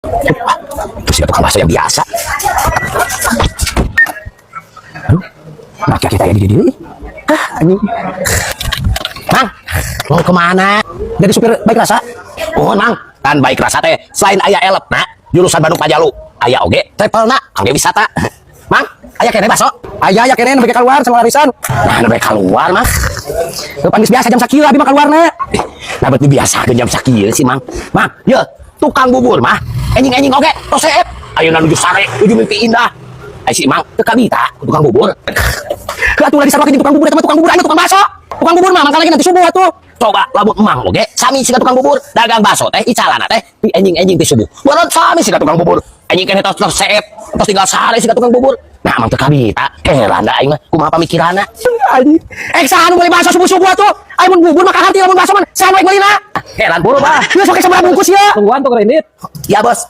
Ah, itu sih tukang bakso yang biasa. Aduh, nah kita ya di dia. Ah, anjing. Mang, mau kemana? Jadi supir Baik Rasa? Oh, Mang, kan Baik Rasa teh selain aya elep na, jurusan Bandung Pajalu, aya oge travel na, kangge wisata. Mang, aya keneh bakso? Aya, aya keneh, nembe keluar sama warisan. Nah, nembe keluar, Mang. Depan geus biasa jam sakieu abi mah keluarna. Eh, nah berarti biasa ke jam sakieu sih, Mang. Mang, ye, tukang bubur mah enjing-enjing oge tos seep. Ayeuna nuju sare, nuju mimpi indah. Ai si Mang teu kabita ku tukang bubur. Ke atuh lagi sarua tukang bubur eta mah, tukang bubur aing tukang bakso. Tukang bubur mah mangkal lagi nanti subuh atuh. Coba lamun emang oge sami siga tukang bubur, dagang bakso teh icalana teh di enjing-enjing ti subuh. Meureun sami siga tukang bubur. Enjing keneh tos tos seep, tos tinggal sare siga tukang bubur. Nah, emang teu kabita. Heran da aing mah, kumaha pamikiranna? Anjing. Eh, saha nu meuli bakso subuh-subuh atuh? Aing mun bubur mah kaharti, lamun bakso mah saha nu meulina? Heran buru bah. Geus, make sabaraha bungkus ya? Tungguan tuh kredit. Ya, Bos.